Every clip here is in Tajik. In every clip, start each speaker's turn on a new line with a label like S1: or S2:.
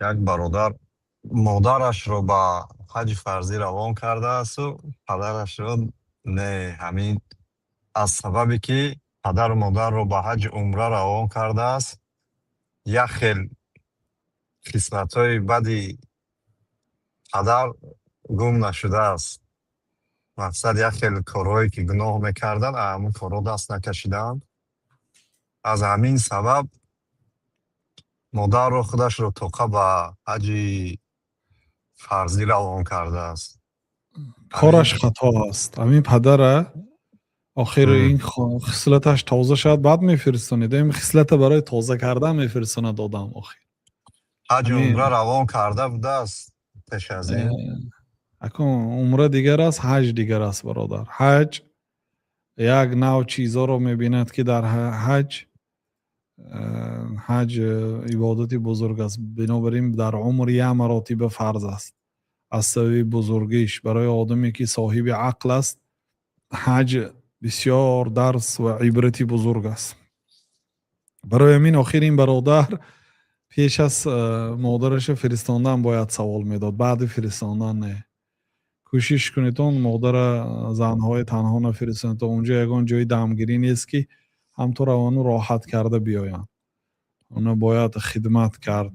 S1: Як бародар модарашро ба ҳаҷи фарзӣ равон кардаасту падарашро не. Ҳамин аз сабабе ки падару модарро ба ҳаҷи умра равон кардааст, як хел хислатҳои бади падар гум нашудааст. Мақсад, як хел корҳое ки гуноҳ мекарданд, аз ҳамун корҳо даст накашидаанд. Аз ҳамин сабаб модарро худашро тоқа ба ҳаҷи фарзӣ равон кардааст.
S2: Кораш хато аст. Ҳамин падара охир ин хислаташ тоза шавад, баъд мефиристонед. Ин хислата барои тоза кардан мефиристонад одам охир.
S1: Ҳаҷи умра равон карда будааст пеш аз ин.
S2: Акун умра дигар аст, ҳаҷ дигар аст, бародар. Ҳаҷ як нав чизҳоро мебинад, ки дар ҳаҷ, ҳаҷ ибодати бузург аст, бинобар ин дар умр як маротиба фарз аст. Аз сабаби бузургиш барои одаме ки соҳиби ақл аст, ҳаҷ бисёр дарс ва ибрати бузург аст. Барои ҳамин охир ин бародар пеш аз модараша фиристондан бояд савол медод, баъди фиристондан не. Кӯшиш кунед, он модара, занҳои танҳо нафиристонед. Унҷо ягон ҷои дамгирӣ нест, ки ҳамту равону роҳат карда биёянд. Она бояд хидмат кард.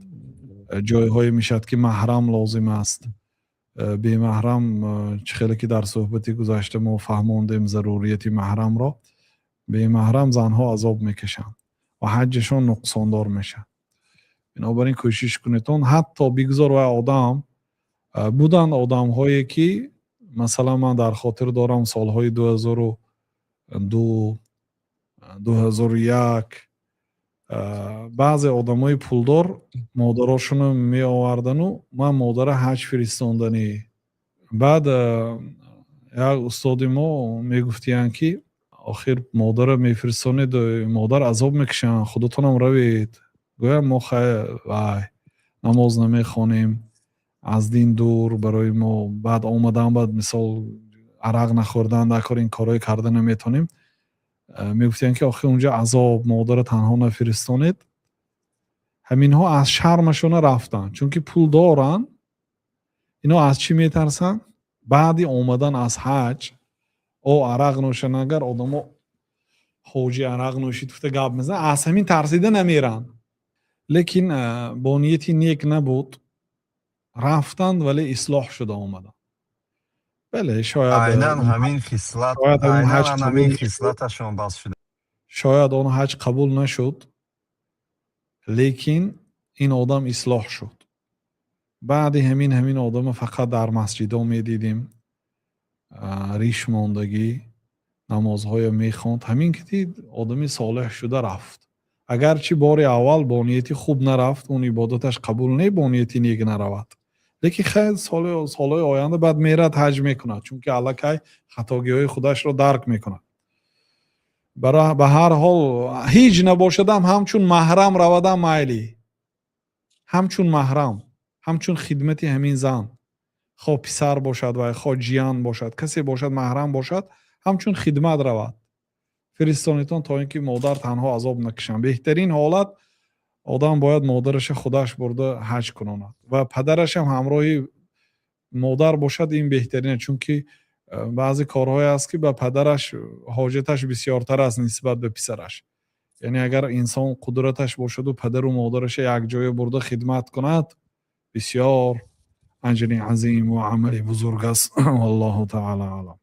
S2: Ҷойҳое мешавад, ки маҳрам лозим аст. Бемаҳрам, чӣ хеле ки дар суҳбати гузашта мо фаҳмондем зарурияти маҳрамро, бемаҳрам занҳо азоб мекашанд ва ҳаҷҷашон нуқсондор мешавад. Бинобар ин кӯшиш кунедон, ҳатто бигзор вай одам буданд, одамҳое ки, масалан, ман дар хотир дорам, солҳои 2002, 2001 баъзе одамои пулдор модарошонро меовардану ман модара ҳаҷ фиристонданӣ. Баъд як устоди мо мегуфтиянд, ки охир модара мефиристонед, модар азоб мекушанд, худатонам равед. Гӯям, мо вай намоз намехонем, аз дин дур, барои мо баъд омадан, баъд мисол арақ нахӯрдан дар кор, ин корҳое карда наметавонем. Мегуфтиянд, ки охир унҷо азоб, модарро танҳо нафиристонед. Ҳаминҳо аз шармашона рафтанд, чунки пул доранд. Ино аз чӣ метарсанд? Баъди омадан аз ҳаҷ о арақ нӯшанд, агар одамо ҳоҷи арақ нӯшид гуфта гап мезананд, аз ҳамин тарсида намеранд. Лекин бо нияти нек набуд, рафтанд, вале ислоҳ шуда омаданд. Бале, шояд
S1: Айнан ҳамин хислат,
S2: шояд ҳамин ҳаҷ
S1: айнан ҳамин
S2: қабул
S1: хислаташон бас шуда.
S2: Шояд он ҳаҷ қабул нашуд, лекин ин одам ислоҳ шуд. Баъди ҳамин одама фақат дар масҷидҳо медидем, риш мондагӣ, намозҳоя мехонд. Ҳамин ки дид, одами солеҳ шуда рафт. Агарчи бори аввал бо нияти хуб нарафт, он ибодаташ қабул не, бо нияти нек наравад, лекин хайр, солҳои оянда баъд мерад, ҳаҷ мекунад, чунки аллакай хатогиҳои худашро дарк мекунад. Ба ҳар ҳол, ҳеҷ набошадам, ҳамчун маҳрам равадам майли, ҳамчун маҳрам, ҳамчун хидмати ҳамин зан, хо писар бошад ва хо ҷиян бошад, касе бошад, маҳрам бошад, ҳамчун хидмат равад, фиристонитон, то ин ки модар танҳо азоб накашанд. Беҳтарин ҳолат, одам бояд модараша худаш бурда ҳаҷ кунонад ва падарашам ҳамроҳи модар бошад, ин беҳтарина, чунки баъзе корҳое аст, ки ба падараш ҳоҷаташ бисёртар аст нисбат ба писараш. Яъне агар инсон қудраташ бошаду падару модараша якҷоя бурда хидмат кунад, бисёр аҷри азим ва амали бузург аст. Валлоҳу таала аълам.